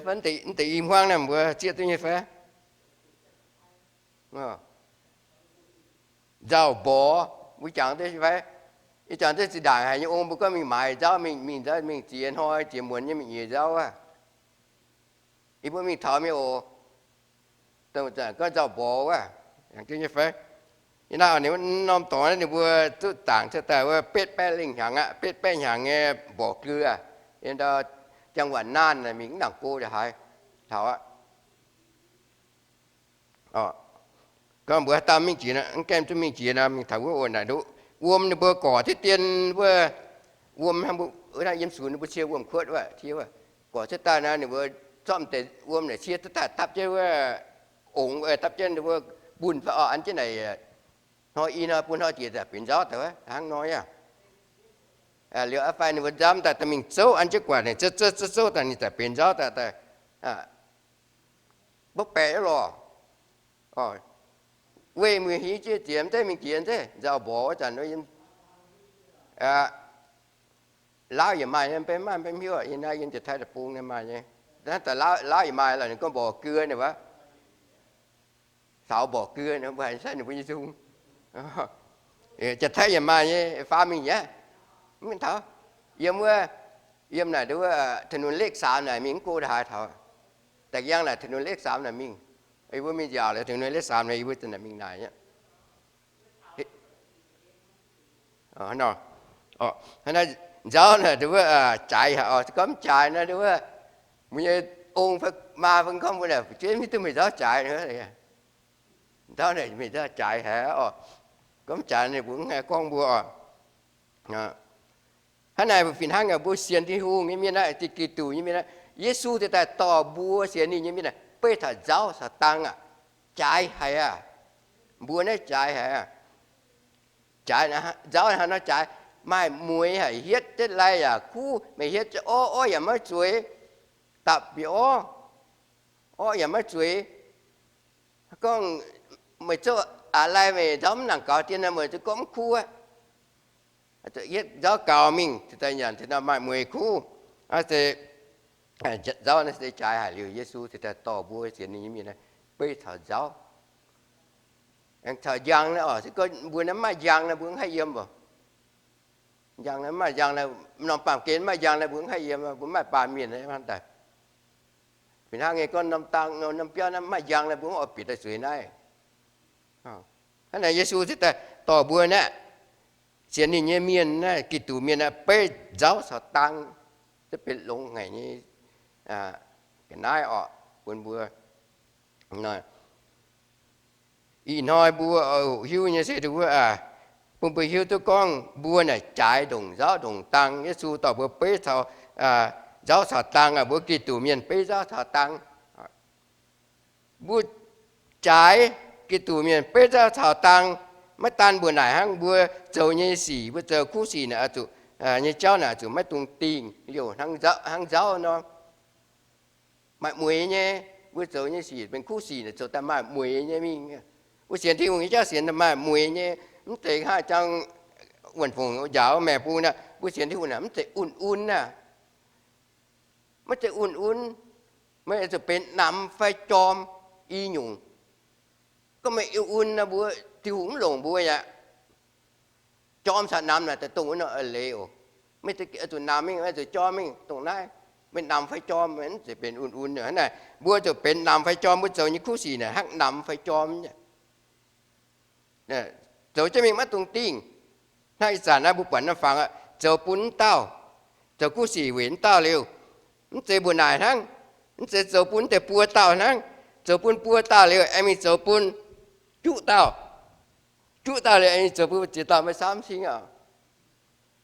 Mv deix i hmuangv naaiv mbuo zieqv duqv nyei fai? Nzauh mborqv, mbuo jangx duqv fai? Yie jangx duqv zinh ndaangc haic nyei ong mbuo gorngv mingh maaiz nzauv, mingh, mingh nzauv, mingh ziex hnoi, ziex muonz nyei mingh nyeic nzauv wuov. Yie mbuo mingh taux mingh oc. Gorngv nzauh mborqv wuov, jangx duqv nyei fai? Yie naaiv ninh norm dorngx ninh mbuo zuqv zaangc cuotv daaih wuov betv baeqv lengh hnyangx aqv, betv baeqv hnyangx nyei mborqv geu aqv. Yiem ndau จังหวัดน่าน naaic mingh mv nangc go ndongc haaix taux aqv. Gorngv mbuo haaix dauh mingh jiex, mv gaengh duqv mingh jiex nor, mingh taux wuov oc naaic nduqv wuom ninh mbuo gorc deix dien wuov, wuom hnangv mbuo naaiv yiem sux ninh mbuo cie wuom-kuotv wuov, cie wuov, gorc cuotv daaih nor ninh mbuo zorqv deix wuom naaic cie cuotv daaih dapv jienv wuov ongx, dapv jienv ninh mbuo mbunh fai oc, an jienv naaic hnoi i hnoi bun hnoi jiex daaih benx nzauv daaih wuov hnangv nor aqv. Liuz aqv fai ninh mbuo nzamv daaih daaih mingh zouv, an jienv guatc ninh zouv zouv zouv zouv daaih ninh daaih benx nzauv daaih, daaih mbopv baeqc lorqc. Weih mueiz hiuv jienv ziex mv zeiz mingh jiex zeiz nzauh mborqv wuov zanc, Laauv yaac maaih nyei, mbenc maaih mbenc hiuv, yie naaiv yiem Janx-Taiv deic-bung nyei maaih nyei. Naaiv daaih Laauv yaac maaih lorqc, ninh gorngv mborqv geu ninh wuov. Saux mborqv geu, mbuo haiz sai ninh mbuo nyei nzung. Janx-Taiv yaac maaih nyei, faam mingh aqv. Mv taux, yiem wuov, yiem naaic nduov ถนนเลขสาม naaic mingh mv go ndongc haaix taux. Da'yiangv naaic ถนนเลขสาม naaic mingh. Yie mbuo mingh nziaauc liuz ถนนเลขสาม naaic yie mbuo zanc naaic mingh naaic aqv. Nzauv naaic nduov jaaix haic oc, gorngv mv jaaix naaiv nduov, mbuo nyei ong fai maa fai gorngv mbuo naaic fu'jueiv mv hiuv duqv meih nzauv jaaix. Nzauv naaic meih nzauv jaaix haic oc. Gorngv mv jaaix ninh mbuo mv haih gorngv mbuo oc. Hnangv naaic fih hnangv mbuo sienx Tin-Hungh nyei mienh naaiv, Giduc nyei mienh naaiv, Yesu ziouc daaih dorh mbuo sienx ninh nyei mienh naaic beiv taux nzauv caux dang aqv. Jaaix haic aqv. Mbuo naaiv jaaix haic aqv. Jaaix, nzauv hnangv nor jaaix, maaih mueiz haic, hietv jienv lai yaac kuv, meih hietv jienv orv, orv yaac maiv zueiz, dapc bieqc orv, orv yaac maiv zueiz. Gorngv meih zouv aax lai meih nzauv mv nangc gaux dien nor, meih zuqc gorngv mv kuv aqv. Hietv nzauv gaux mingh, daaih nyanc deix nor maaih mueiz kuv. Nzauv naaiv se jaaix haic liuz, Yesu ziouc daaih dorh mbuo sienx ninh nyei mienh beiv taux nzauv. Aengx taux njang naaiv oc, se gorngv mbuo naaiv mv maaih njang naaiv mbuo mv haih yiem oc. Njang naaiv mv maaih njang naaiv, norm baamh gen mv maaih njang naaiv mbuo mv haih yiem, mbuo mv maaih baamh mienh naaiv daaih. Fih hnangv nyei gorngv norm dang, norm biauv naaiv mv maaih njang naaiv mbuo mv oix bieqc daaih zueiz naaiv. Hnangv naaic Yesu ziouc daaih dorh mbuo naaiv sienx ninh nyei mienh naaiv, Giduc mienh naaiv beiv nzauv caux dang, za'gengh longx haic nyei ga'naaiv oc bun mbuo. Ih hnoi mbuo hoqc hiuv nyei se wuov, bun mbuo hiuv duqv gorngv mbuo naaic jaaix ndongc nzauv ndongc dang. Yesu dorh mbuo beiv caux nzauv caux dang, mbuo Giduc mienh beiv nzauv caux dang. Mbuo jaaix Giduc mienh beiv nzauv caux dang. Maiv daan mbuo naaic hnangv, mbuo zoux nyei sic, mbuo zoux kuv sic naaic oix zuqc, nyei jauv naaic oix zuqc maiv dungx dingh liouh hnangv nzauv nor. Maaih mueiz nyei. Mbuo zoux nyei sic benx kuv sic naaic zoux daaih maaih mueiz nyei mingh. Mbuo sienx Tin-Hungh nyei jauv sienx daaih maaih mueiz nyei. Mv zeiz hnangv jangx wuonh fongc njaaux maengx bung naaic, mbuo sienx Tin-Hungh naaic mv zeiz un-un aqv. Maiv zeiz un-un. Meih zuqc benx namx fai jorm i nyungc. Gorngv meih un-un nor, mbuo, Tin-Hungh mv longc mbuo aqv. Jorm caux namx naaic daaih dongh wuov nor leiz oc. Meih zuqc namx mingh, meih zuqc jorm mingh dongh naaiv. Meih namx fai jorm, mv zeiz benx un-un. Hnangv naaic mbuo zuqc benx namx fai jorm, mbuo zoux nyei kuv sic naaic hnangv namx fai jorm. Zoux jienv mingh maiv dungx dingh. Hnangv ih zanc naaiv mbuo buatc naaiv fangx aqv, zoux bun wuov dauh, zoux kuv sic weic wuov dauh liuz, mv zeiz mbuo naaic hnangv. Mv zeiz zoux bun wuov deix buo dauh hnangv. Zoux bun buo dauh liuz aengx mingh zoux bun juqv dauh. Juqv dauh liuz aengx mingh zoux bun ziex dauh, maiv samv cing aqv.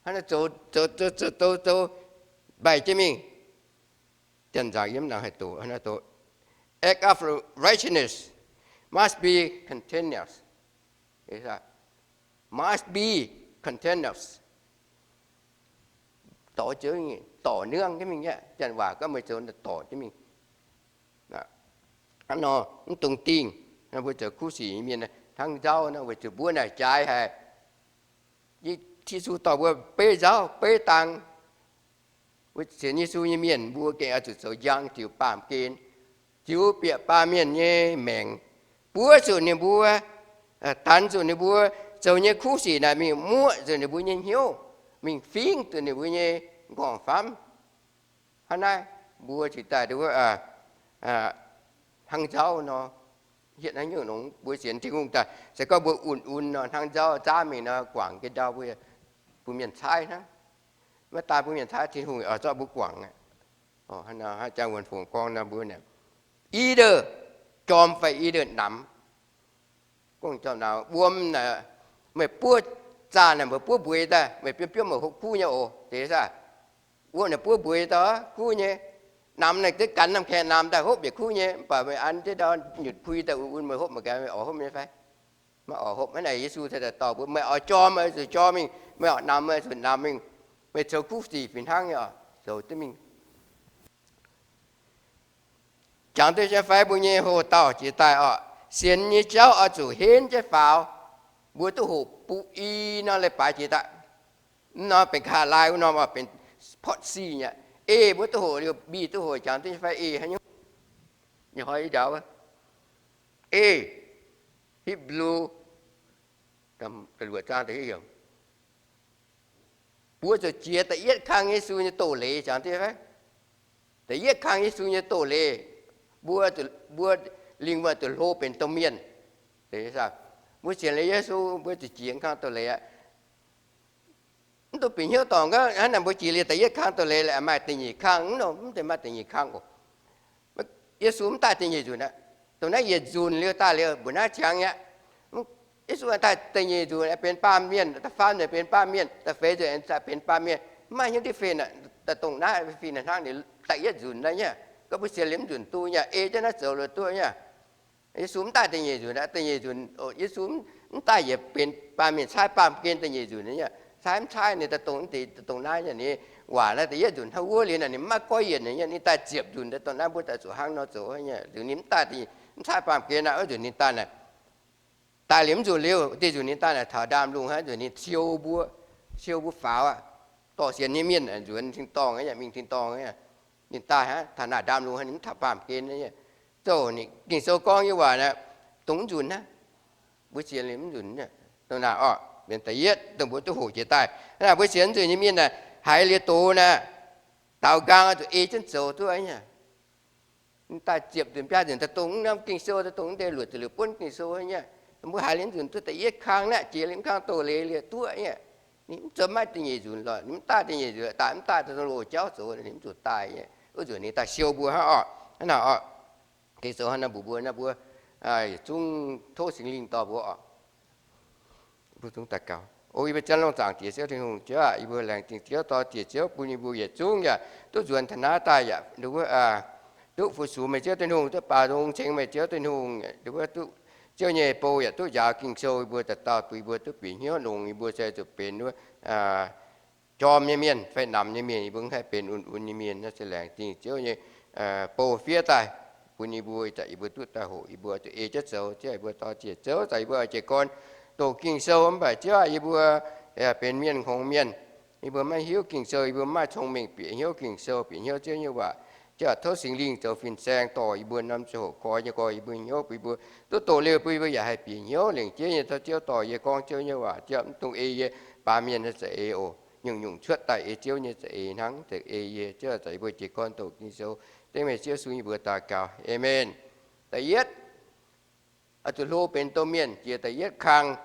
Hnangv naaiv zoux, zoux, zoux, zoux, zoux, zoux mbaih jienv mingh. Janx-nzangc yiem nangc haih doqc, act of righteousness must be continuous, must be continuous. Dorh jienv, dorh nangv jienv mingh aqv. Janx waac gorngv meih zoux dorh jienv mingh. Hnangv nor mv dungx dingh. Mbuo zoux kuv sic nyei mienh hnangv nzauv nor, weic zuqc mbuo naaic jaaix haic. Yesu dorh mbuo beiv nzauv beiv dang. Mbuo sienx Yesu nyei mienh mbuo gengh oix zuqc zoux njang ziux baamh gen, ziux bieqc baamh mienh nyei maengc, buov zuqc ninh mbuo, danx zuqc ninh mbuo zoux nyei kuv sic naaic mingh muoqv zuqc ninh mbuo nyei hnyouv, mingh fingx zuqc ninh mbuo nyei nqorngv-famv. Hnangv naaiv mbuo cingx daaih hnangv nzauv nor, hietv hnangv nyungc nongx mbuo sienx Tin-Hungh daaih se gorngv mbuo un-un nor hnangv nzauv zaamv mingh nor guangc jienv ndau mbuo, bun mienh caaiv hnangv. Maiv daan bun mienh caaiv, Tin-Hungh oix zorqv mbuo guangc aqv. Hnangv jang wuonx fongc gorngv nor mbuo, either jorm fai either namx. Gorngv wuom naaic, meih buov zaah naaic, meih buov mbueix daaih, meih biomv biomv meih hopv kuv nyei oc, deix saah? Wuom naaic buov mbueix daaih kuv nyei. Namx naaic zungv gan norm kaengx namx daaih hopv bieqc kuv nyei, mv baac meih an jienv ndau nyutc pui daaih un-un meih hopv mangc gaax meih oix hopv nyei fai? Maiv oix hopv. Hnangv naaic Yesu daaih dorh mbuo, meih oix jorm meih zuqc jorm mingh, meih oix namx meih zuqc namx mingh. Meih zoux kuv sic fih hnangv nyei oc, zoux duqv mingh. Jangx duqv nyei fai? Mbuo nyei hoc-dauh jiex daaih oc, sienx nyei jauv oix zuqc henv jienv faaux. Mbuo duqv hoqc bun i nor leiz-baaix jiex daaih. Mv norm benx kaa laai, wuov norm benx potv sic nyei. Ei mbuo duqv hoqc liuz, mbic duqv hoqc, jangx duqv nyei fai? Ei haaix nyungc? Nyei hnoi i ndaaux, ei, Hipv^lu, luoqc zaang da'yietv yiemc. Mbuo zuqc jiex da'yietv kang Yesu nyei doz-leiz, jangx duqv fai? Da'yietv kang Yesu nyei doz-leiz, mbuo, mbuo lingh wuonh zuqc hlo benx domh mienh. Mbuo sienx liuz Yesu, mbuo zuqc jiex kang doz-leiz aqv. Mv dungx bieqc hnyouv dorngc gaax, hnangv naaic mbuo jiex liuz da'yietv kang doz-leiz laaix maaih da'nyeic kang, mv nor mv zeiz maaih da'nyeic kang oc. Yesu mv daaih da'nyeic nzunc aqv. Dongh naaiv yietc nzunc liuz daaih liuz mbuo naaiv ziangx aqv. Yesu daaih da'nyeic nzunc benx baamh mienh, da'faam nzunc benx baamh mienh, da'feix nzunc benx baamh mienh, mv maaih hnyouv diqv fen aqv. Daaih dongh naaiv fih hnangv ninh da'yietv nzunc naaiv nyei. Gorngv mbuo sienx liuz mv nzunc duqv nyei, ei jienv naaiv zoux liuz duqv nyei. Yesu mv daaih da'nyeic nzunc aqv. Da'nyeic nzunc, Yesu mv daaih yietc benx baamh mienh caaiv baamh gen da'nyeic nzunc nyei. Caaiv mv caaiv ninh daaih dongh, daaih dongh naaiv nyei. Ninh waac naaiv da'yietv nzunc hnangv wuov liuz naaic ninh mv maaih goiv yienc nyei, ninh daaih ziepc nzunc daaih dongh naaiv mbuo daaih zuqc hnangv nor zoux nyei. Liuz ninh mv daaih, mv caaiv baamh gen aqv. Wuov nzunc ninh daaih naaic, daaih liuz mv nzunc liuz, da'nyeic nzunc ninh daaih naaic taux ndaamv-lungh hnangv, nzunc ninh siou mbuo, siou mbuo faaux aqv. Dorh sienx nyei mienh nzuonx tin-dorngh, mingh tin-dorngh. Ninh daaih hnangv taux naaic ndaamv-lungh hnangv, ninh mv taux baamh gen nyei. Zouv ninh Ging-Sou gorngv nyei waac naaic, dongh mv nzunc hnangv. Mbuo sienx liuz mv nzunc, dongh naaic orqc, benx da'yietv dongh mbuo duqv hoqc jiex daaih. Naaic mbuo sienx nzunc nyei mienh naaic, haiz liuz doz naaic, daaux nqaang zuqc ei jienv zoux duqv nyei. Ninh daaih ziepc nzunc biaa nzunc daaih dongh norm Ging-Sou, daaih dongh deix luoqc ziepc liuz buonv Ging-Sou nyei. Mbuo haiz liuz nzunc duqv da'yietv kang naaic, jiex liuz kang doz-leiz liuz duqv nyei. Ninh mv zoux maaih da'nyeic nzunc lorqc, ninh mv daaih da'nyeic nzunc, daaih mv daaih dongh loz jauv zoux, ninh mv zuqc daaih nyei. Wuov nzunc ninh daaih siou mbuo hnangv orqc. Hnangv naaic orqc, Ging-Sou hnangv naaiv mbuox mbuo, naaiv mbuo zungv tov Singx Lingh dorh mbuo orqc. Mbuo zungv daux gaux. O yie mbuo Janx-Longh Zaangc Diex Ziouv Tin-Hungh, Ziouv aah, yie mbuo laengz zingh Ziouv bun yie mbuo yietc zungv yaac duqv nzuonx taux naaiv daaih yaac duqv, duqv fu-sux meih Ziouv Tin-Hungh, duqv baaux nzung ceng meih Ziouv Tin-Hungh, duqv, duqv Ziouv nyei bou yaac duqv njaaux Ging-Sou, yie mbuo dauh dauh bun yie mbuo duqv bieqc hnyouv longx, yie mbuo se zuqc benx wuov jorm nyei mienh fai namx nyei mienh, yie mbuo mv haih benx un-un nyei mienh. Naaiv se laengz zingh Ziouv nyei bou fiev daaih bun yie mbuo, yie mbuo duqv daaih hoqc, yie mbuo zuqc ei jienv zoux. Ziouv, yie mbuo dor-ziec Ziouv, yie mbuo oix jiez gorn doqc Ging-Sou, mv baac Ziouv aah, yie mbuo benx mienh hngongx mienh, yie mbuo maiv hiuv Ging-Sou, yie mbuo mv maaih cong-mengh bieqc hnyouv Ging-Sou, bieqc hnyouv Ziouv nyei waac. Ziouv aah, tov Singx Lingh zoux fin-saeng dorh yie mbuo norm ziangh hoc koi nyei gorx yie mbuo hnyouv, bun yie mbuo duqv doqc liuz bun yie mbuo yaac haih bieqc hnyouv lengc jeiv nyei tov Ziouv dorh yie gorngv Ziouv nyei waac. Ziouv aah, mv dungx ei yie baamh mienh nyei za'eix oc. Nyungc-nyungc cuotv daaih ei Ziouv nyei za'eix hnangv, za'eix ei yie. Ziouv aah, yie mbuo jiez gorn doqc Ging-Sou dengv meih Ziouv Yesu nyei mbuox daux gaux. Aamen. Da'yietv, oix zuqc hlo benx domh mienh jiex da'yietv kang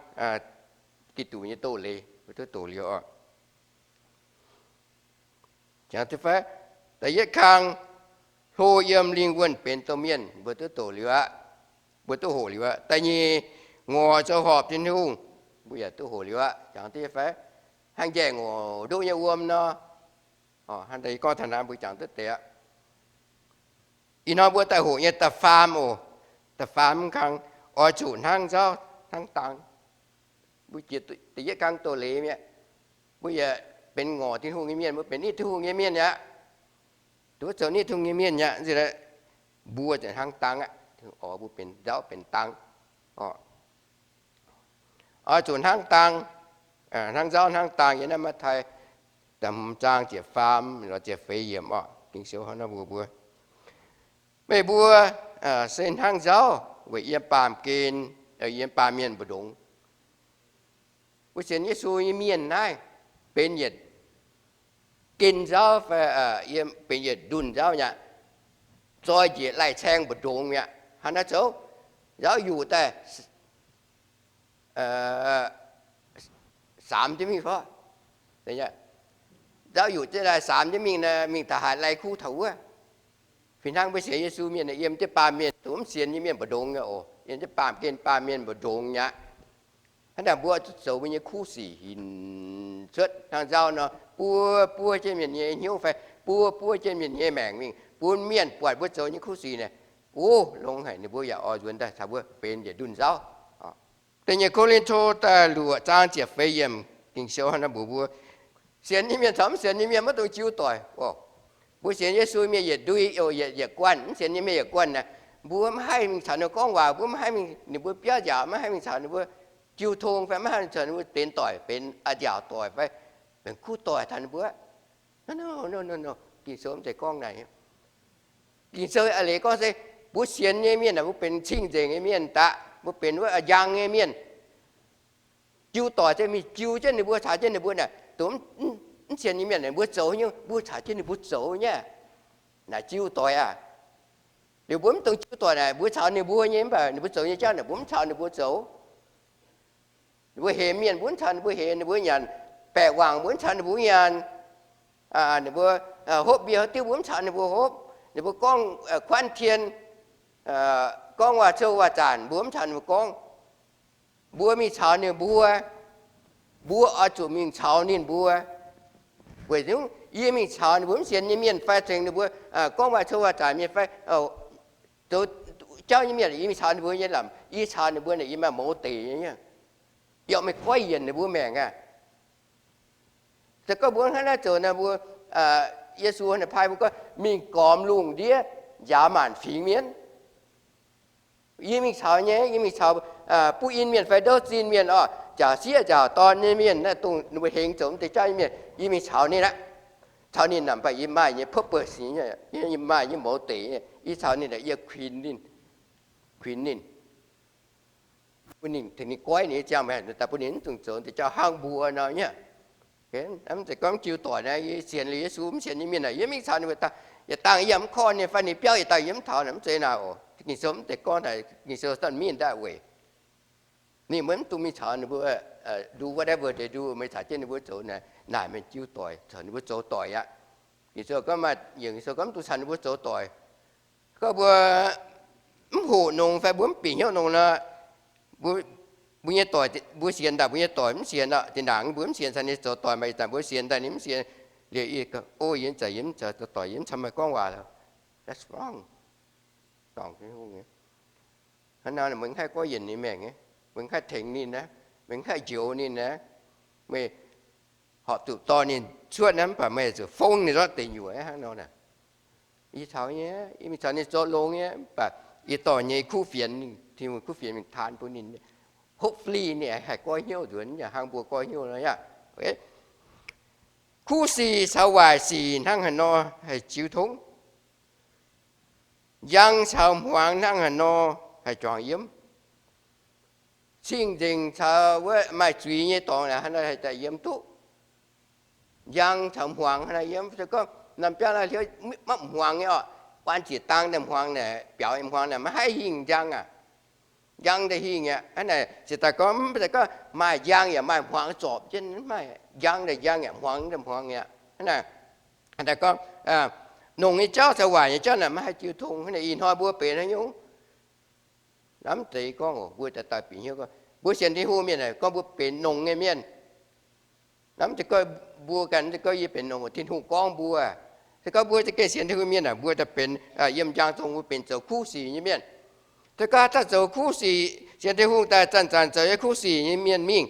Giduc nyei doz-leiz mbuo duqv doqc liuz oc. Da'yietv kang hlo yiem lingh wuonh benx domh mienh mbuo duqv doqc liuz aqv. Mbuo duqv hoqc liuz aqv. Da'nyeic, ngorc zoux horpc Tin-Hungh, mbuo yaac duqv hoqc liuz aqv. Jangx duqv fai? Hnangv njaih ngorc ndoqv nyei wuom nor. Hnangv yie gorngv taux naaiv mbuo jangx duqv deix aqv. Ih hnoi mbuo daaih hoqc nyei da'faam oc. Da'faam kang oix zuqc hnangv nzauv hnangv dang. Mbuo jiex da'yietv kang doz-leiz mi'aqv. Mbuo yaac benx ngorc Tin-Hungh nyei mienh, mbuo benx nitv Tin-Hungh nyei mienh aqv. Duqv zoux nitv Tin-Hungh nyei mienh aqv, mbuo zuqc hnangv dang aqv. Tin-Hungh oix mbuo benx nzauv benx dang. Oix zuqc hnangv dang, hnangv nzauv hnangv dang. Yiem naaiv Matv^taai da'hmz zaang ziepc faam lorz ziepc feix yiemc orqc. Ging-Sou hnangv naaiv mbuox mbuo, meih mbuo se hnangv nzauv weic yiem baamh gen, yiem baamh mienh mbu'ndongx. Mbuo sienx Yesu nyei mienh naaiv benx yietc gen nzauv fai benx yietc ndunh nzauv nyei aqv. Zoi njiec lai-caeng mbu'ndongx mi'aqv. Hnangv naaiv zoux nzauv yuqc daaih saamx jienv mingh fai, nzauv yuqc jienv daaih saamx jienv mingh, mingh taux haaix lai kuv taux wuov. Fih hnangv mbuo sienx Yesu mienh yiem jienv baamh mienh, dongh mv sienx nyei mienh mbu'ndongx nyei oc, yiem jienv baamh gen baamh mienh mbu'ndongx nyei aqv. Hnangv naaic mbuo zuqc zoux mbuo nyei kuv sic hinc cuotv hnangv nzauv nor, buov buov jienv mienh nyei hnyouv fai buov buov jienv mienh nyei maengc mingh bun mienh buatc mbuo zoux nyei kuv sic naaic, o, longx haic, ninh mbuo yaac oix nzuonx daaih caux mbuo benx yietc ndunh nzauv. Da'nyeic Ko^lin^to da'luoqc zaang ziepc feix yiemc Ging-Sou hnangv naaiv mbuox mbuo, sienx nyei mienh caux mv sienx nyei mienh maiv dungx jiu doic. Mbuo sienx Yesu mienh yietc ndui, yietc guanh, mv sienx nyei mienh yietc guanh naaic, mbuo maiv haih mingh caux ninh gorngv waac, mbuo maiv haih mingh, ninh mbuo biauv nziaauc, maiv haih mingh caux ninh mbuo jiu tong fai maiv haih mingh caux ninh mbuo benx doic, benx a'nziaauc doic fai benx kuv doic taux ninh mbuo. Ging-Sou mv zeiz gorngv naaic. Ging-Sou a'leiz gorngv se mbuo sienx nyei mienh aah, mbuo benx cing-nzengc nyei mienh daaih, mbuo benx wuov njang nyei mienh. Jiu doic se mingh jiu jienv ninh mbuo, caux jienv ninh mbuo naaic, dongh mv sienx nyei mienh mbuo zoux nyei, mbuo caux jienv ninh mbuo zoux nyei. Naaic jiu doic aqv. Liuz mbuo mv dungx jiu doic naaic, mbuo caux ninh mbuo nyei, mv baac ninh mbuo zoux nyei jauv naaic mbuo mv caux ninh mbuo zoux. Ninh mbuo hemx mienh mbuo mv caux ninh mbuo hemx, ninh mbuo nyanc baeqc wangc mbuo mv caux ninh mbuo nyanc, ninh mbuo hopv mbie hopv diuv mbuo mv caux ninh mbuo hopv, ninh mbuo gorngv kuanv tien, gorngv waac-cou waac-zanc mbuo mv caux ninh mbuo gorngv. Mbuo mingh caux ninh mbuo, mbuo oix zuqc mingh caux ninh mbuo. Weic zuqc yie mingh caux ninh mbuo mv sienx nyei mienh fai tengx ninh mbuo gorngv waac-cou waac-zanc mienh fai zoux jauv nyei mienh, yie mingh caux ninh mbuo nyei lamh, yie caux ninh mbuo naaic yie maaih mouz deic nyei, yie oix mingh goiv yienc ninh mbuo maengc aqv. Se gorngv mbuo hnangv naaiv zoux naaic, mbuo, Yesu naaic paaiv mbuo gorngv mingh gormx lungh ndiev njaaux maanc fingx mienh. Yie mingh caux nyei, yie mingh caux buv in mienh fai ndouv zinh mienh orqc, nziaauc sieqv nziaauc dorn nyei mienh, naaiv dongh ninh mbuo hengx zoux mv deix jauv nyei mienh, yie mingh caux ninh aqv. Caux ninh naaic, mv baac yie maaih nyei purpose, yie maaih nyei mouz deic, yie caux ninh naaic yie kuinx ninh, kuinx ninh, bun ninh, tengx ninh goiv ninh nyei ziangh maengc daaih, bun ninh mv dungx zoux deix jauv hnangv mbuo nor nyei. Mv zeiz gorngv jiu doic naaic, yie sienx liuz Yesu mv sienx nyei mienh naaic, yie mingh caux ninh mbuo daaih, yietc dangh yie yaac mv korv ninh, fai ninh biauv yietc dangh yie mv taux naaic, mv zeiz naaic oc. Ging-Sou mv deix gorngv naaic, Ging-Sou doesn't mean that way. Ninh mbuo mv dungx mingh caux ninh mbuo do whatever they do, meih caux jienv ninh mbuo zoux naaic, naaic meih jiu doic, caux ninh mbuo zoux doic aqv. Ging-Sou gorngv maaih yiemc Ging-Sou gorngv mv dungx caux ninh mbuo zoux doic. Gorngv mbuo mv hoqc nongx fai mbuo mv bieqc hnyouv nongx nor, mbuo nyei doic, mbuo sienx daaih mbuo nyei doic mv sienx orqc, zinh ndaangc mbuo mv sienx caux ninh zoux doic, maaih ih zanc mbuo sienx daaih ninh mv sienx, liuz gorngv, o, yie zanc yie mv zoux doic, yie mv caux meih gorngv waac lorqc. That's wrong. Hnangv nor meih mv haih goiv yienc ninh maengc, meih mv haih tengx ninh aqv, meih mv haih njoux ninh aqv, meih horpc zuqc dorh ninh cuotv naaiv, mv baac meih zuqc fongv ninh ndortv deic nyuoqc hnangv nor naaic. Yie caux nyei, yie mingh caux ninh zoux longx nyei, mv baac yie dorh nyei kuv fienx, Tin-Hungh kuv fienx mingh taan bun ninh. Hopefully ninh haih goiv hnyouv nzuonx yaac hnangv mbuo goiv hnyouv nor aqv. Kuv sic caux waaic sic hnangv haaix nor haih jiu tongv? Njang caux hmuangx hnangv haaix nor haih juangc yiem? Cing-nzengc caux wuov maaih zuiz nyei dorngx naaic hnangv haaix nor haih daaih yiem duqv? Njang caux hmuangx hnangv haaix nor yiem? Se gorngv norm biauv naaiv hliouv maiv hmuangx nyei orqc, waan ziec dang daaih hmuangx naaic, biaux nyei hmuangx naaic maiv haih hingh njang aac. Njang daaih hingh aqv. Hnangv naaic se daaih gorngv, se gorngv maaih njang yaac maaih hmuangx zorpc jienv, maiv maaih njang daaih njang yaac hmuangx daaih hmuangx aqv. Hnangv naaic, daaih gorngv, nongx nyei jauv caux waaic nyei jauv naaic maiv haih jiu tong. Hnangv naaic ih hnoi mbuo benx haaix nyungc? Hnamv deix gorngv oc, mbuo daaih daaih bieqc hnyouv gorngv mbuo sienx Tin-Hungh mienh naaic gorngv mbuo benx nongx nyei mienh. Hnamv deix gorngv mbuo ganh, deix gorngv yie benx nongx, Tin-Hungh gorngv mbuo. Se gorngv mbuo za'gengh sienx Tin-Hungh mienh naaic, mbuo daaih benx yiem njang zong mbuo benx zoux kuv sic nyei mienh. Se gorngv daaih zoux kuv sic, sienx Tin-Hungh daaih zanc-zanc zoux nyei kuv sic nyei mienh mingh,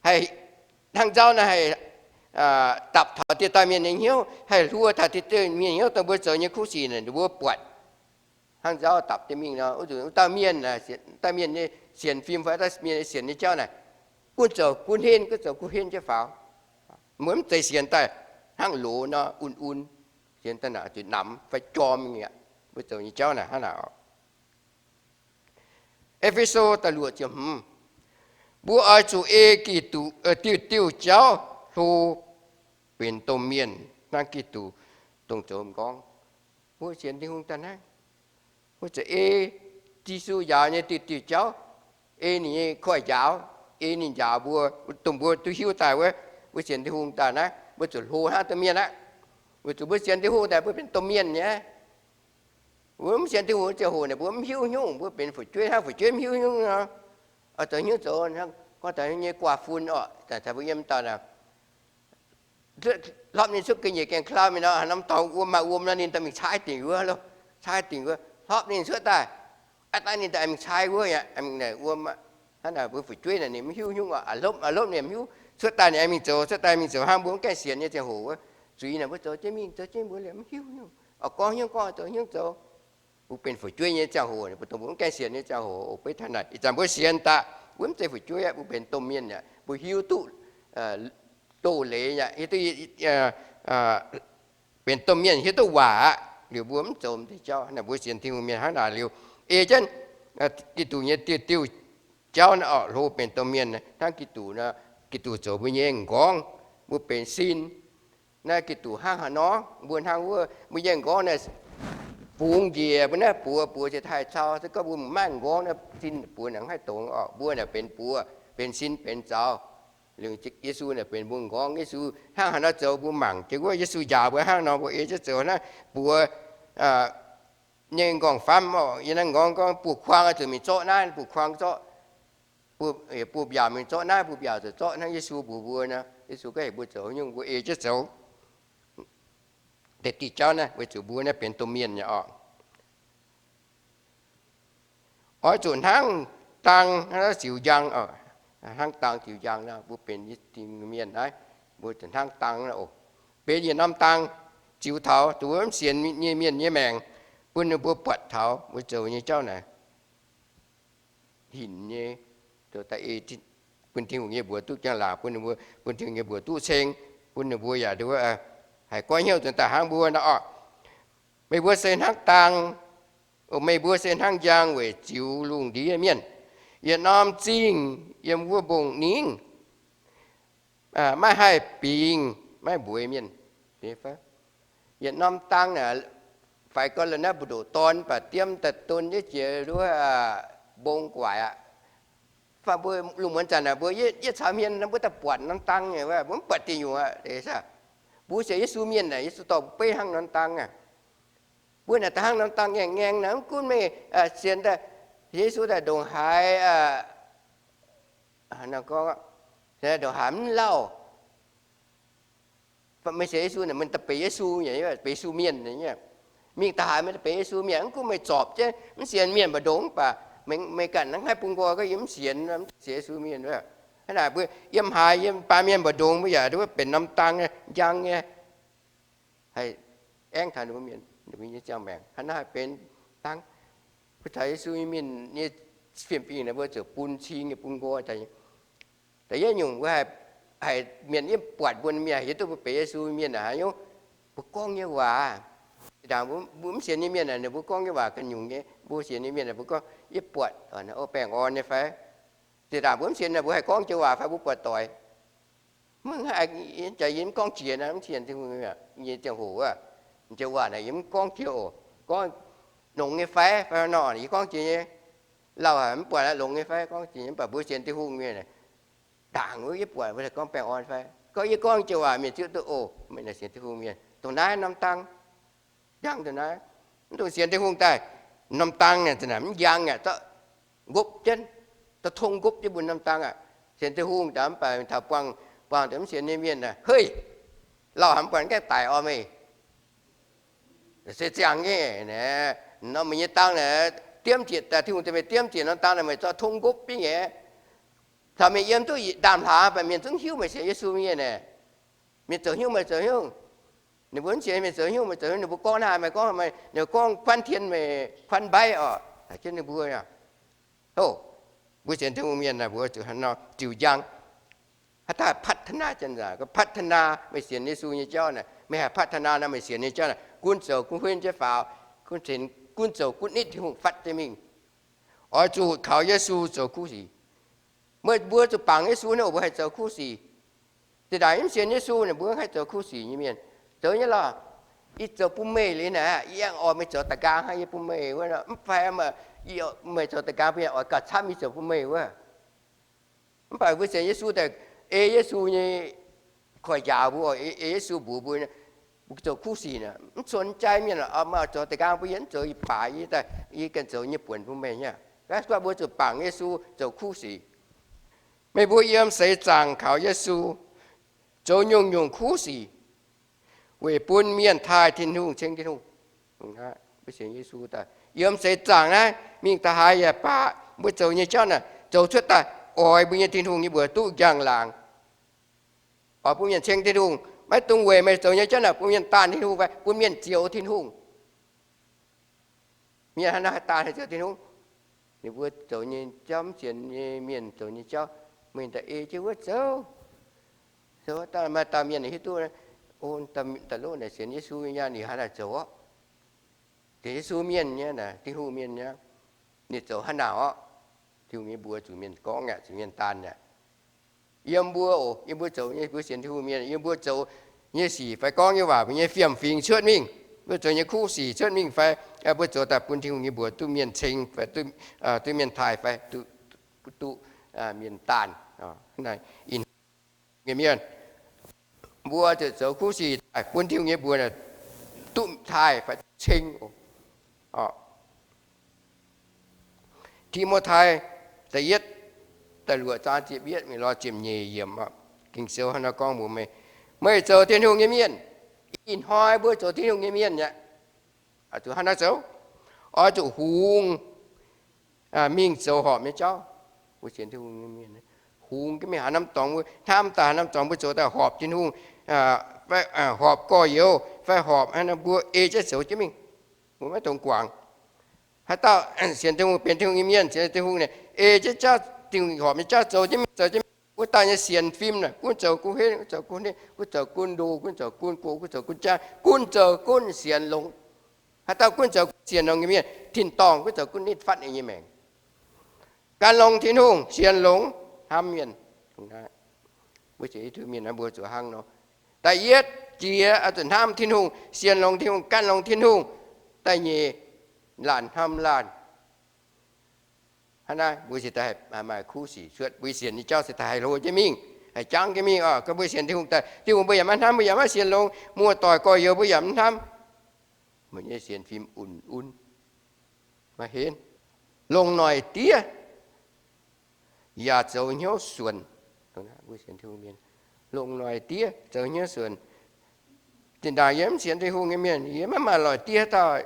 haih hnangv nzauv naaiv haih dapc taux dieh dauh mienh nyei hnyouv, haih hluo taux dieh dauh mienh hnyouv, dongh mbuo zoux nyei kuv sic naaic ninh mbuo buatc. Hnangv nzauv dapc jienv mingh nor, wuov dauh mienh, dauh mienh nyei sienx fim fai dauh mienh nyei sienx nyei jauv naaic, gunv zoux gunv henv, gunv zoux gunv henv jienv faaux. Mbuo mv zeiz sienx daaih hnangv loz nor un-un, sienx daaih naaic zuqc namx fai jorm nyei aqv. Mbuo zoux nyei jauv naaic hnangv naaic oc. E^fe^so da'luoqc ziepc hmz, mbuo oix zuqc ei Giduc, diuh diuh jauv hlo benx domh mienh hnangv Giduc dongh zoux m'nqorngv. Mbuo sienx Tin-Hungh daaih naaiv, mbuo zuqc ei Yesu njaaux nyei diuh diuh jauv, ei ninh nyei koiv-njaaux, ei ninh njaaux mbuo, dongh mbuo duqv hiuv daaih wuov, mbuo sienx Tin-Hungh daaih naaiv mbuo zuqc hlo hnangv domh mienh aqv. Weic zuqc mbuo sienx Tin-Hungh daaih mbuo benx domh mienh nyei. Mbuo mv sienx Tin-Hungh ziangh hoc naaic mbuo mv hiuv nyungc, mbuo benx fu'jueiv hnangv fu'jueiv mv hiuv nyungc nor. Zoux hnyouv zoux, gorngv taux nyei guaax fun orqc, mbuo yiem dauh hlopv ninh cuotv ga'nyiec gaengh klau mingh nor, haaix norm dorngx wuom maaih wuom nor ninh daaih mingh caaiv dingc wuov lo, caaiv dingc wuov, hlopv ninh cuotv daaih, aav daaih ninh daaih mingh caaiv wuov aqv, wuom aqv. Hnangv naaic mbuo fu'jueiv naaic ninh mv hiuv nyungc orqc, aa hlopv aa hlopv ninh mv hiuv, cuotv daaih ninh aengx mingh zoux, cuotv daaih mingh zoux hnangv mbuo mv gaengh sienx nyei ziangh hoc wuov, zuiz naaic mbuo zoux jienv mingh zoux jienv mbuo liemh mv hiuv nyungc, oix gorngv hnyouv gorngv zoux hnyouv zoux. Mbuo benx fu'jueiv nyei ziangh hoc, mbuo dongh mbuo mv gaengh sienx nyei ziangh hoc, oix beiv taux naaic ih zanc mbuo sienx daaih, mbuo mv zeiz fu'jueiv aqv, mbuo benx domh mienh aqv, mbuo hiuv duqv doz-leiz aqv, hiuv duqv benx domh mienh hiuv duqv waac aqv, liuz mbuo mv zoux m'deix jauv. Naaic mbuo sienx Tin-Hungh mienh hnangv naaic liuz, ei jienv Giduc nyei diuh diuh jauv naaiv orqc, hlo benx domh mienh hnangv Giduc nor, Giduc zoux mbuo nyei m'nqorngv, mbuo benx sin. Naaiv Giduc hnangv haaix nor, mbuo hnangv wuov, mbuo nyei m'nqorngv naaiv fungx njiec mbuo naaiv buoz, buoz ziouc haih cau. Se gorngv mbuo mv maaih m'nqorngv naaiv, sin buoz naaic haih dongz orqc. Mbuo naaic benx buoz, benx sin, benx zaux. Liuz Yesu naaic benx mbuo m'nqorngv. Yesu hnangv haaix nor zoux mbuo mangc jienv wuov, Yesu njaaux mbuo hnangv nor mbuo ei jienv zoux. Hnangv buoz nyei m'nqorngv-famv orqc, yiem naaiv m'nqorngv gorngv buoz-kuang zuqc mingh zorqv naaiv, buoz-kuang zorqv, buoz-mbiaauc mingh zorqv naaiv, buoz-mbiaauc zuqc zorqv hnangv Yesu mbuox mbuo nor. Yesu gorngv heuc mbuo zoux nyungc mbuo ei jienv zoux. Deix diuh jauv naaiv weic zuqc mbuo naaiv benx domh mienh nyei orqc. Oix zuqc hnangv dang ziux njang, hnangv dang ziux njang nor, mbuo benx mienh naaiv, mbuo zuqc hnangv dang oc. Benx yietc norm dang ziux taux dongh wuov mv sienx nyei mienh nyei maengc, bun ninh mbuo buatc taux mbuo zoux nyei jauv naaic hinc nyei, zoux daaih ei bun Tin-Hungh nyei mbuox duqv njang-laangc, bun ninh mbuo, bun Tin-Hungh nyei mbuox duqv ceng, bun ninh mbuo yaac nduov haiz goiv hnyouv nzuonx daaih hnangv mbuo nor orqc. Meih mbuo se hnangv dang, meih mbuo se hnangv njang weic ziux lungh ndiev mienh. Yietc norm zingh yiem wuov mbong-ningv maiv haih bingx maiv mbueix mienh. Yietc norm dang naaic, faix gorn la'naaiv mbu'ndoqc dorn baac diemv daaih don jienv jiex nduov mbong gu'waaic aqv. Mbuo lungh muonz zanc naaic mbuo yietv caux hmien mbuo daaih buatc norm dang nyei, mbuo mv buatc diuh nyungc aqv. Mbuo sienx Yesu mienh naaic, Yesu dorh mbuo beiv hnangv norm dang aqv. Mbuo naaic da'hnangv norm dang ngaengc ngaengc naaic, mv gunv meih sienx daaih Yesu daaih ndongc haaix, ndongc haaix mv lauh. Meih sienx Yesu naaic, meih daaih benx Yesu nyei, benx Yesu mienh nyei. Mingh da'haaix meih daaih benx Yesu mienh, mv gunv meih zorpc jienv mv sienx mienh mbu'ndongx baac, meih ganh hnangv haaix bung nqoi gorngv yie mv sienx, mv sienx Yesu mienh. Hnangv naaic mbuo yiem haaix, yiem baamh mienh mbu'ndongx mbuo yaac nduov benx norm dang njang nyei. Haih aengv taux ninh mbuo mienh, ninh mbuo nyei ziangh maengc hnangv naaiv haih benx dang. Mbuo taux Yesu nyei mienh nyei fiem-fingx naaic, mbuo ziouc bun cing nyei, bun nqoi daaih. Da'yietv nyungc mbuo haih, haih mienh yiem buatc mbuo mienh, hiuv duqv mbuo benx Yesu mienh naaic haaix nyungc? Mbuo gorngv nyei waac. Zinh ndaangc mbuo mv sienx nyei mienh naaic, ninh mbuo gorngv nyei waac ganh nyungc nyei. Mbuo sienx nyei mienh naaic, mbuo gorngv, yie buatc, o, baengh orn nyei fai? Zinh ndaangc mbuo mv sienx naaic, mbuo haih gorngv joux waac fai mbuo buatc doic? Mv, jaax yie mv gorngv jiex naaic, mv sienx Tin-Hungh nyei ziangh hoc wuov, joux waac naaic yie mv gorngv jiex oc. Gorngv longx nyei fai? Fai nor yie gorngv jiex nyei. Lauh haic mv buatc longx nyei fai? Gorngv jiex nyei. Mv baac mbuo sienx Tin-Hungh mienh, ndaangc wuov yie buatc mbuo gorngv baengh orn fai? Gorngv yie gorngv joux waac mienh ziouc duqv, o, meih naaic sienx Tin-Hungh mienh. Dongh naaiv norm dang, njang dongh naaiv. Mv dungx sienx Tin-Hungh daaih, norm dang naaic mv njang aqv, zorqv nqopv jienv, zorqv tong nqopv jienv mbuo norm dang aqv. Sienx Tin-Hungh daaih mv baac taux buangh, buangh deix mv sienx nyei mienh naaic, hei, lauh haic mv buatc gaengh daic orqc meih. Se ziangh nyei, norm meih nyei dang naaic diemv zietc daaih, Tin-Hungh daaih meih diemv zietc norm dang naaic meih zorqv tong nqopv jienv nyei. Taux meih yiem duqv ndaamv-hlaax baac mienh zungv hiuv meih sienx Yesu mienh naaic. Mienh zoux hnyouv meih zoux hnyouv. Ninh mbuo mv sienx mienh zoux hnyouv meih zoux hnyouv, ninh mbuo gorngv naaiv meih gorngv meih, ninh mbuo gorngv kuanv tien meih kuanv mbaiv orqc, jienv ninh mbuo. Hov, mbuo sienx Tin-Hungh mienh naaic mbuo zuqc hnangv nor ziux njang. Haaix dauh พัฒนา janx-zaqc, พัฒนา meih sienx Yesu nyei jauv naaic, meih haih พัฒนา nor meih sienx nyei jauv naaic, gunv zoux gunv huin jienv faaux, gunv zoux gunv nitv Tin-Hungh fatv jienv mingh. Oix zuqc kaux Yesu zoux kuv sic. Meih mbuo zuqc bangc Yesu naaic, mbuo haih zoux kuv sic. Zinh ndaangc mv sienx Yesu naaic, mbuo haih zoux kuv sic nyei mienh. Zoux nyei lorqc. Yie zoux bun meih liuz naaic, yie aengx oix meih zoux da'nqaang hnangv yie bun meih wuov. Mv fai meih zoux da'nqaang bun yie, oix gauh camv yie zoux bun meih wuov. Mv baac mbuo sienx Yesu daaih, ei Yesu nyei koiv njaaux mbuo, ei Yesu mbuox mbuo, mbuo zoux kuv sic naaic, mv cun jai mienh, meih oix zoux da'nqaang bun yie, mv zoux yie baac yie, yie ganh zoux nyei buonc bun meih nyei. Mbuo zuqc bangc Yesu zoux kuv sic. Meih mbuo yiem seix zaangc kaux Yesu, zoux nyungc-nyungc kuv sic, weic bun mienh taaih Tin-Hungh ceng Tin-Hungh. Mbuo sienx Yesu daaih, yiem seix zaangc naaiv mingh da'haaix yaac baac, mbuo zoux nyei jauv naaic zoux cuotv daaih oix mbuo nyei Tin-Hungh nyei mbuox duqv njang-laangc. Oix bun mienh ceng Tin-Hungh, maiv dungx weic meih zoux nyei jauv naaic bun mienh daanh Tin-Hungh fai bun mienh zioux Tin-Hungh. Mienh haaix nor haih daanh haih zioux Tin-Hungh? Ninh mbuo zoux nyei jauv, mv sienx nyei mienh zoux nyei jauv, mienh daaih ei jienv wuov zoux. Zoux daaih maaih dauh mienh hiuv duqv, o, da'loh naaic sienx Yesu nyei, ninh haaix nor zoux orqc? Sienx Yesu mienh nyei, Tin-Hungh mienh nyei, ninh zoux haaix nor orqc? Tin-Hungh nyei mbuox zuqc mienh gorngv aqv, zuqc mienh daanh aqv. Yiem mbuo oc, yiem mbuo zoux nyei, mbuo sienx Tin-Hungh mienh, yiem mbuo zoux nyei sic fai gorngv nyei waac, mbuo nyei fiem-fingx cuotv mingh, mbuo zoux nyei kuv sic cuotv mingh fai, mbuo zoux daaih bun Tin-Hungh nyei mbuox duqv mienh ceng fai duqv mienh taaih fai duqv mienh daanh. Ih hnoi mienh, mbuo zuqc zoux kuv sic daaih bun Tin-Hungh nyei mbuox duqv taaih fai duqv ceng. Ti^mo^tai da'yietv da'luoqc zaang ziepc yietv mingh lorz ziepc nyeic yiemc. Ging-Sou hnangv naaiv gorngv mbuox meih, meih zoux Tin-Hungh nyei mienh. Ih hnoi mbuo zoux Tin-Hungh nyei mienh aqv. Zuqc hnangv naaiv zoux, oix zuqc hungx mingh zoux horpc nyei jauv. Mbuo sienx Tin-Hungh nyei mienh, hungx mingh haaix norm dorngx, hnamv daaih haaix norm dorngx mbuo zoux daaih horpc Tin-Hungh, horpc gorx-youz fai horpc mbuo ei jienv zoux jienv mingh. Mbuo maiv dungx guangc. Haaix dauh sienx Tin-Hungh, benx Tin-Hungh nyei mienh, sienx Tin-Hungh naaic, ei jienv jauv, Tin-Hungh horpc nyei jauv zoux jienv mingh, zoux jienv mingh. Wuov dauh nyei sienx fim naaic, gunv zoux gunv henv, gunv zoux gunv nitv, gunv zoux gunv ndo, gunv zoux gunv go, gunv zoux gunv jangv, gunv zoux gunv sienx longx. Haaix dauh gunv zoux gunv sienx longx nyei mienh, tin-dorngh gunv zoux gunv nitv fatv ninh nyei maengc. Gan longx Tin-Hungh, sienx longx, hnamv mienh. Mbuo sienx Yesu mienh mbuo zuqc hnangv nor. Da'yietv jiex oix zuqc hnamv Tin-Hungh, sienx longx Tin-Hungh, gan longx Tin-Hungh. Da'nyeic, laanh hnamv laanh. Hnangv naaiv mbuo se daaih haih maaih kuv sic cuotv, mbuo sienx nyei jauv se daaih haih hlo jienv mingh, haih jangv jienv mingh oc. Gorngv mbuo sienx Tin-Hungh daaih, Tin-Hungh mbuo yaac maiv hnamv, mbuo yaac maiv sienx longx, muoz-doic gorx-youz mbuo yaac maiv hnamv. Mbuo nyei sienx fim un-un, maiv henv. Longc noic diev yaac zoux hnyouv suonc. Mbuo sienx Tin-Hungh mienh longc noic diev zoux hnyouv suonc. Zinh ndaangc yie mv sienx Tin-Hungh nyei mienh, yie maiv maaih noic diev dauh.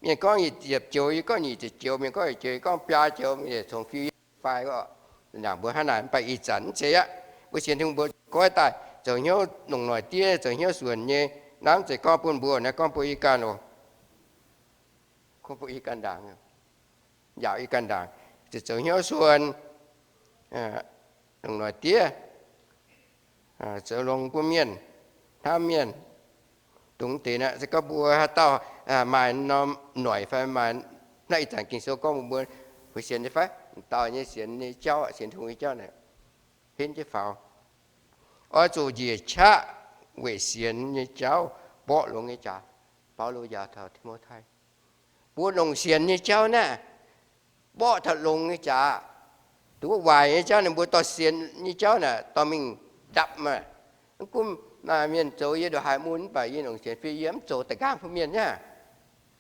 Mienh gorngv yietc ziepc joux, yie gorngv nyic ziepc joux, mienh gorngv yietc joux, yie gorngv biaa joux, mienh congx fiu yie fai oc. Zinh ndaangc mbuo hnangv naaic, mv baac ih zanc mv zeiz aqv. Mbuo sienx Tin-Hungh mbuo goiv daaih zoux hnyouv longc noic diev, zoux hnyouv suonc nyei. Naaiv mv zeiz gorngv bun mbuo naaiv, gorngv bun yie ganh oc. Gorngv bun yie ganh ndaangc, njaaux yie ganh ndaangc, zoux hnyouv suonc, longc noic diev, zoux longx bun mienh, hnamv mienh. Dongh deix naaiv se gorngv mbuo haaix dauh maaih norm noic fai maaih, naaiv ih zanc Ging-Sou gorngv mbuo, mbuo sienx nyei fai, dauh nyei sienx nyei jauv, sienx Tin-Hungh nyei jauv naaic, henv jienv faaux. Oix zuqc njiec qaqv weic sienx nyei jauv mborqv longx nyei jaax. Baulo njaaux taux Ti^mo^tai, mbuo longc sienx nyei jauv naaiv mborqv taux longx nyei jaax. Dongh wuov waaic nyei jauv naaic, mbuo dorh sienx nyei jauv naaic dorh mingh ndapv maah. Mv gunv maaih mienh zoux yie ndongc haaix mun, mv baac yie longc sienx fim, yie mv zoux da'nqaang bun mienh aqv.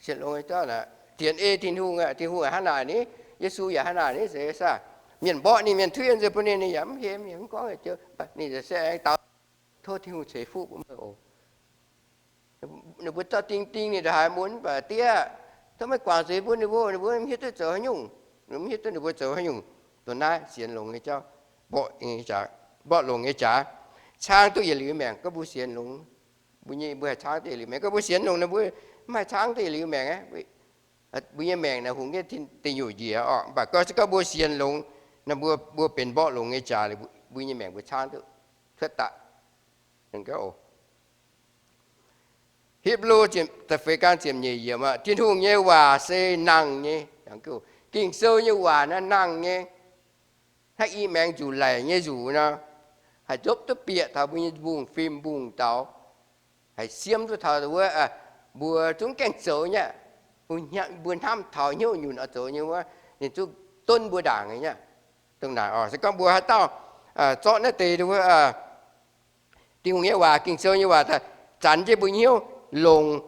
Sienx longx nyei jauv naaic, dienx ei Tin-Hungh aqv. Tin-Hungh yaac hnangv naaic ni, Yesu yaac hnangv naaic ni, se saah? Mienh mborqv ninh, mienh tuiv nzunc bun ninh, ninh yaac mv hemx, ninh mv gorngv haaix joux. Ninh se aengx daux, tov Tin-Hungh ceix fuqv bun meih oc. Ninh mbuo zorqv ding ding ninh ndongc haaix mun, mv baac diev, tov meih guangc zuiz bun ninh mbuo, ninh mbuo mv hiuv duqv zoux haaix nyungc, mv hiuv duqv ninh mbuo zoux haaix nyungc. Dongh naaiv sienx longx nyei jauv, mborqv longx nyei jaax, caangv duqv yietc liuz maengc. Gorngv mbuo sienx longx, mbuo nyei, mbuo haih caangv duqv yietc liuz maengc. Gorngv mbuo sienx longx nor, mbuo mv haih caangv duqv yietc liuz maengc aqv. Mbuo nyei maengc naaic hungx jienv deic nyuoqc njiec orqc. Mv baac gorngv se gorngv mbuo sienx longx nor, mbuo, mbuo benx mborqv longx nyei jaax, mbuo nyei maengc mbuo caangv duqv. Cuotv daaih. Hipv^lu da'feix zaang ziepc nyeic yiemc, Tin-Hungh nyei waac se nangh nyei. Ging-Sou nyei waac naaiv nangh nyei. Hnangv i maengx nzuqc laic nyei nzuqc nor, haih nzopv duqv bieqc taux mbuo nyei mbungv-fim mbungv-daux, haih siemv duqv taux wuov, mbuo zungv gaengh zoux nyei aqv. Mbuo hnamv taux hnyouv nyunc oix zoux nyei wuov, ninh zungv donv mbuo ndaangc nyei aqv. Dongh naaic oc, se gorngv mbuo haaix dauh zorqv naaiv deix wuov Tin-Hungh nyei waac, Ging-Sou nyei waac zanx jienv mbuo nyei hnyouv, longc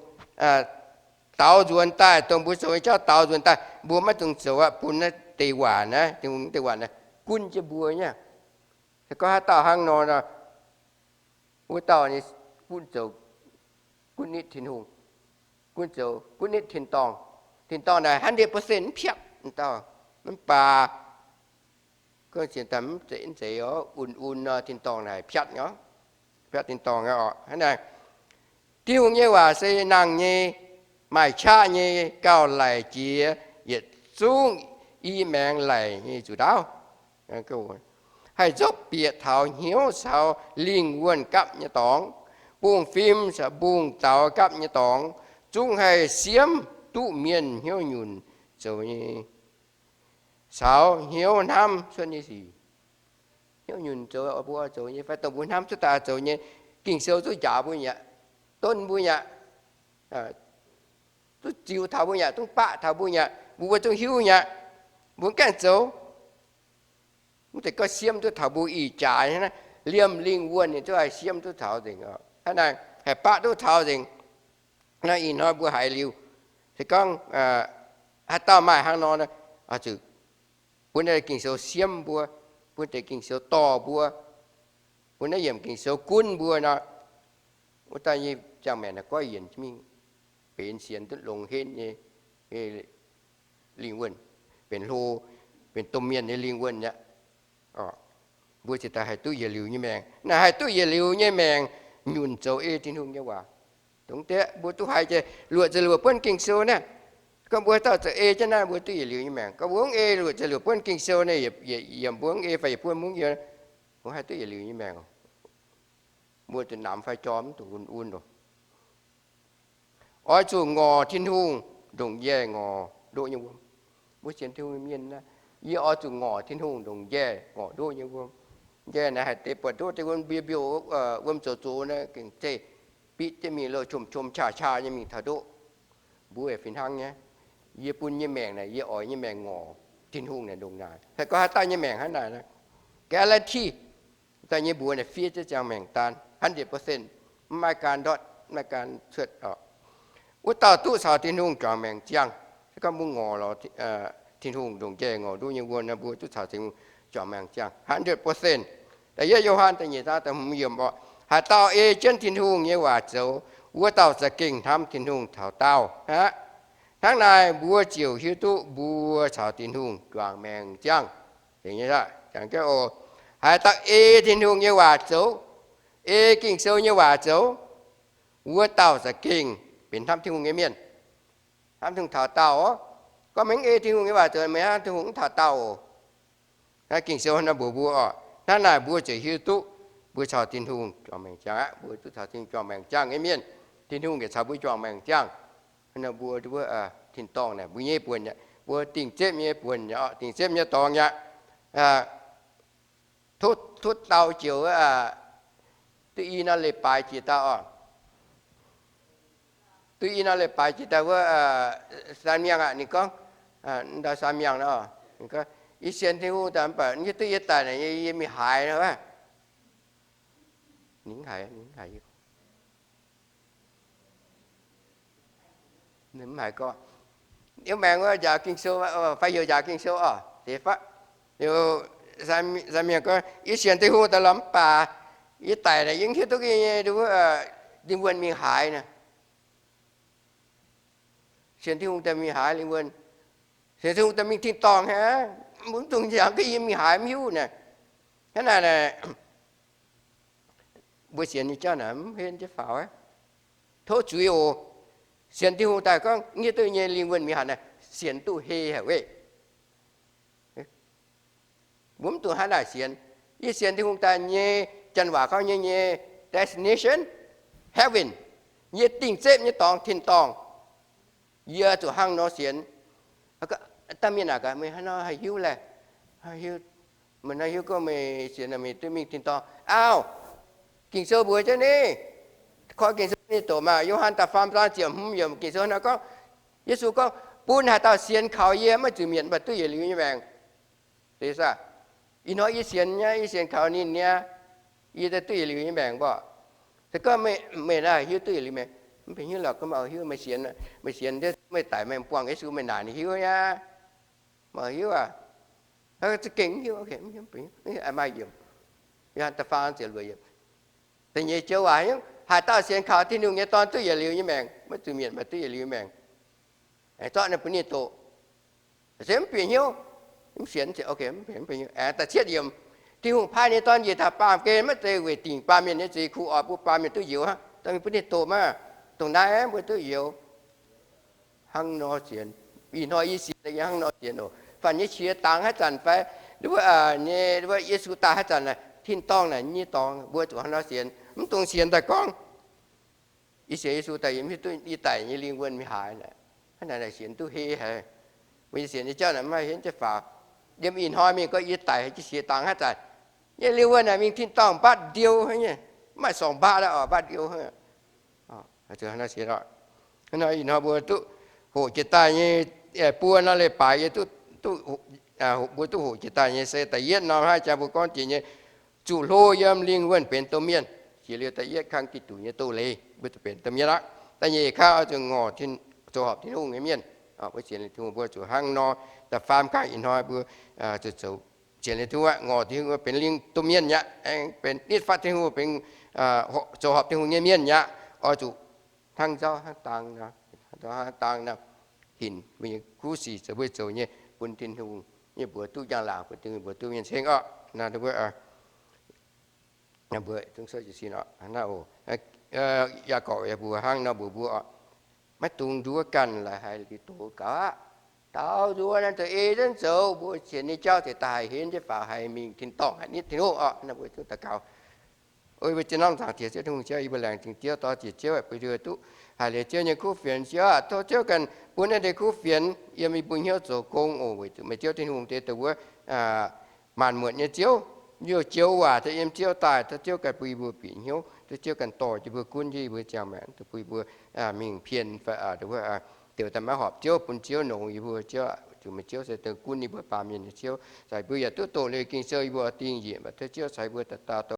daaux nzuonx daaih, dongh mbuo zoux nyei jauv daaux nzuonx daaih, mbuo maiv dungx zoux aqv, bun naaiv deix waac naaiv, Tin-Hungh deix waac naaiv gunv jienv mbuo nyei aqv. Se gorngv haaix dauh hnangv nor, wuov dauh nyei gunv zoux, gunv nitv Tin-Hungh, gunv zoux, gunv nitv tin-dorngh. Tin-dorngh naaic hundred percent mv piatv, dauh mv baac gorngv sienx daaih mv zeiz, mv zeiz oc, un-un nor, tin-dorngh naaic piatv nyei, piatv tin-dorngh nyei oc. Hnangv naaic, Tin-Hungh nyei waac se nangh nyei, maaih qaqv nyei, gauh laic jiex yietc zungv i maengx laic nyei zuqc ndaauv. Haih nzopv bieqc taux hnyouv caux lingh wuonh gapv nyei dorngx, mbungv-fim caux mbungv-daux gapv nyei dorngx, zungv haih siemv duqv mienh hnyouv nyunc zoux nyei caux hnyouv hnamv cuotv nyei sic. Hnyouv nyunc zoux, mbuo zoux nyei fai dongh mbuo hnamv cuotv daaih zoux nyei, Ging-Sou zungv njaaux mbuo nyei aqv, donv mbuo nyei aqv, zungv ziux taux mbuo nyei aqv, zungv baqv taux mbuo nyei aqv, mbuo, mbuo zungv hiuv nyei aqv. Mbuo gaengh zoux, mv zeiz gorngv siemv duqv taux mbuo ih jaax, liemh lingh wuonh ninh zungv haih siemv duqv taux nzengc. Hnangv naaic haih baqv duqv taux nzengc. Naaiv ih hnoi mbuo haiz liuz, se gorngv haaix dauh maaih hnangv nor, oix zuqc bun naaiv Ging-Sou siemv mbuo, bun deix Ging-Sou dorh mbuo, bun naaiv yiemc Ging-Sou gunv mbuo nor, wuov dauh nyei ziangh maengc naaic goiv yienc mingh, benx sienx duqv longx henv nyei lingh wuonh, benx hlo, benx domh mienh nyei lingh wuonh aqv. Mbuo ziouc daaih haih duqv yietc liuz nyei maengc. Naaic haih duqv yietc liuz nyei maengc, nyunc zoux ei Tin-Hungh nyei waac. Dongh deix mbuo duqv haiz jiex luoqc ziepc luoqc buonv Ging-Sou naaiv, gorngv mbuo dauh zoux ei jienv naaiv, mbuo duqv yietc liuz nyei maengc. Gorngv mbuo mv ei luoqc ziepc luoqc buonv Ging-Sou naaiv, yiem mbuo mv ei fai yietc buonv mungv yie, mbuo haih duqv yietc liuz nyei maengc. Mbuo zuqc namx fai jorm, mv zuqc un-un loh. Oix zuqc ngorc Tin-Hungh ndongc njaih ngorc ndoqv nyei wuom. Mbuo sienx Tin-Hungh mienh naaiv, yie oix zuqc ngorc Tin-Hungh ndongc njaih ngorc ndoqv nyei wuom. Njaih naaiv haih deix buatc ndoqv deix wuom, mbiouh mbiouh wuom zoux zoux naaiv gengh zeiv bitv jienv mingh, loz-qom-qom qaqv qaqv nyei mingh taux ndoqv. Mbuo fih hnangv nyei. Yie bun nyei maengc naaic, yie oix nyei maengc ngorc Tin-Hungh naaic ndongc naaic. Se gorngv haaix dauh nyei maengc hnangv naaic, guarantee daaih nyei mbuox naaic fiev jienv ziangh maengc daan hundred percent, mv maaih gan ndortv, mv maaih gan cuotv oc. Wuov dauh duqv caux Tin-Hungh juangc maengc ziangh. Se gorngv mbuo ngorc lorz Tin-Hungh ndongc njaih ngorc ndoqv nyei wuom nor, mbuo duqv caux Tin-Hungh juangc maengc ziangh hundred percent. Da'yietv Yo^han da'nyeic zaang da'hmz yiemc oc, haaix dauh ei jienv Tin-Hungh nyei waac zoux, wuov dauh za'gengh hnamv Tin-Hungh taux daauh aqv. Hnangv naaic mbuo ziouc hiuv duqv mbuo caux Tin-Hungh juangc maengc ziangh. Haaix dauh ei Tin-Hungh nyei waac zoux, ei Ging-Sou nyei waac zoux, wuov dauh za'gengh benx hnamv Tin-Hungh nyei mienh, hnamv Tin-Hungh taux daauh oc. Gorngv meih mv ei Tin-Hungh nyei waac zoux, meih hnamv Tin-Hungh mv taux daauh oc. Naaiv Ging-Sou nor mbuox mbuo oc. Hnangv naaic mbuo ziouc hiuv duqv mbuo caux Tin-Hungh juangc maengc ziangh aqv. Mbuo duqv caux Tin-Hungh juangc maengc ziangh nyei mienh, Tin-Hungh yaac caux mbuo juangc maengc ziangh. Mbuo tin-dorngh naaic mbuo nyei buonc, mbuo dingc zepv nyei buonc, dingc zepv nyei dorngx aqv. Tov dau joux, duqv i nor leiz-baaix jiex daaih oc. Duqv i nor leiz-baaix jiex daaih wuov, San Miangh aqv, ninh gorngv, ndau San Miangh nor, ninh gorngv, yie sienx Tin-Hungh daaih mv baac yie duqv yie daic naaic yie mingh haaix nor. Ninh haiz, ninh haiz, ninh mv haiz gorngv, yiem maengx wuov njaaux Ging-Sou fai heuc njaaux Ging-Sou oc, deix faqv. Liuz San Miangh gorngv, yie sienx Tin-Hungh daaih lorqc mv baac yie daic naaic yie mv hiuv duqv nyei, wuov, lingh wuonh mingh haaix nor. Sienx Tin-Hungh daaih mingh haaix lingh wuonh? Sienx Tin-Hungh daaih mingh tin-dorngh hnangv, mv dungx nziaamc ga'yie mingh haaix mv hiuv naaic. Hnangv naaic, mbuo sienx nyei jauv naaic mv henv jienv faaux. Tov zuiz oc. Sienx Tin-Hungh daaih gorngv mv hiuv duqv nyei lingh wuonh mingh haaix naaic, sienx duqv hei haic weih. Mbuo mv dungx hnangv naaic sienx. Yie sienx Tin-Hungh daaih nyei, Janx waac gorngv nyei, nyei destination, heaven, yie dingh zepv nyei dorngx tin-dorngh. Yie zuqc hnangv nor sienx. Dangh mienh aac, meih hnangv nor haih hiuv laeh? Meih hnangv hiuv gorngv meih sienx meih duqv mingh tin-dorngh? Auv, Ging-Sou mbuox jienv ni. Koi Ging-Sou ninh doqc maah, Yo^han da'faam zaang ziepc hmz yiemc Ging-Sou nor gorngv, Yesu gorngv, bun haaix dauh sienx kaux yie maiv zuqc mietc, mv baac duqv yietc liuz nyei maengc. Ih hnoi yie sienx nyei, yie sienx kaux ninh nyei, yie duqv yietc liuz nyei maengc mborqv. Se gorngv meih naaiv hiuv duqv yietc liuz maengc, mv baac hiuv lorqc, gorngv meih hiuv, meih sienx, meih sienx meih daic, meih buangh Yesu, meih naaic ninh hiuv nyei. Meih hiuv aqv. Za'gengh hiuv, maaih yiemc. Da'nyeic joux waac, haaix dauh sienx kaux Tin-Hungh nyei Dorn duqv yietc liuz nyei maengc, maiv zuqc mietc, maiv duqv yietc liuz maengc. Zorqv ninh bun ninh doqc. Se mv bieqc hnyouv, mv sienx, da'cietv yiemc, Tin-Hungh paaiv ninh Dorn njiec taux baamh gen maiv zeiz weic dingc baamh mienh nyei za'eix kuv oc, bun baamh mienh duqv njoux hnangv. Da'nyeic bun ninh doqc maah, dongh naaiv mbuo duqv njoux. Hnangv nor sienx. Ih hnoi yie sienx, yie hnangv nor sienx oc. Faanh nyei qiex dangx haaix zanc fai, wuov, nyei, wuov Yesu daaih haaix zanc, tin-dorngh naaic nyei dorngx, mbuo zuqc hnangv nor sienx, mv dungx sienx daaih gorngv, yie sienx Yesu daaih yie mv hiuv duqv yie daic nyei lingh wuonh mingh haaix. Hnangv naaic sienx duqv hei haic. Mbuo nyei sienx nyei jauv naaic maiv hienx jienv faaux. Yiem ih hnoi mingh gorngv yie daic, yie qiex dangx haaix zanc, nyei lingh wuonh naaic mingh tin-dorngh mbatv ndiou hnangv nyei, mv maaih sorngx mbatv aqv oc, mbatv ndiou hnangv. Ih hnoi mbuo duqv hoqc jiex daaih nyei, buo nor leiz-baaix yie duqv, mbuo duqv hoqc jiex daaih nyei se da'yietv norm hnangv jang mbuo gorngv jiex nyei, zuqc hlo yiem lingh wuonh benx domh mienh. Jiex liuz da'yietv kang Giduc nyei doz-leiz mbuo zuqc benx domh mienh aqv. Da'nyeic kang oix zuqc ngorc zoux horpc Tin-Hungh nyei mienh. Mbuo sienx liuz Tin-Hungh mbuo zuqc hnangv nor. Da'faam kang ih hnoi mbuo zuqc zoux sienx liuz Tin-Hungh, ngorc Tin-Hungh benx lingh domh mienh mi'aqv, aengx benx nitv fatv Tin-Hungh, benx zoux horpc Tin-Hungh nyei mienh mi'aqv. Oix zuqc hnangv nzauh hnangv dang, hnangv nzauh hnangv dang nor, hinc mbuo nyei kuv sic zoux mbuo zoux nyei bun Tin-Hungh nyei mbuox duqv njang-laangc, bun Tin-Hungh mbuox duqv mienh ceng oc. Mbuo zungv sin oc. Yaagorpc yaac mbuox hnangv nor mbuox mbuo oc, maiv dungx nduov ganh laaix haiz liuz doz gaux aqv. Daaux nzuonx naaiv zoux ei zunv zoux, mbuo sienx nyei jauv ziouc daaih haih henv jienv faaux, haih mingh tin-dorngh, haih nitv Tin-Hungh oc. Naaiv mbuo zungv daux gaux. O mbuo ziex norm nzaangc Diex Ziouv Tin-Hungh, Ziouv, yie mbuo laengz zingh Ziouv, dor ziec Ziouv, bun yie duqv haiz liuz Ziouv nyei kuv fienx. Ziouv aah, tov Ziouv ganh bun naaiv deix kuv fienx yiem yie mbuo hnyouv zoux gong oc, weic zuqc meih Ziouv Tin-Hungh deix dongh wuov maanc muotc nyei Ziouv. Youh joux waac daaih yiem Ziouv daaih, tov Ziouv ganh bun yie mbuo bieqc hnyouv, tov Ziouv ganh dorh jienv mbuo, gunv jienv yie mbuo ziangh maengc, bun yie mbuo mingh pien fai dongh wuov, deix daaih maiv horpc Ziouv, bun Ziouv nongx yie mbuo. Ziouv aah, zuqc meih Ziouv se dongh gunv yie mbuo baamh mienh nyei Ziouv. Caux yie mbuo yaac duqv doqc liuz Ging-Sou yie mbuo oix dingh njiec, mv baac tov Ziouv caux yie mbuo dauh dauh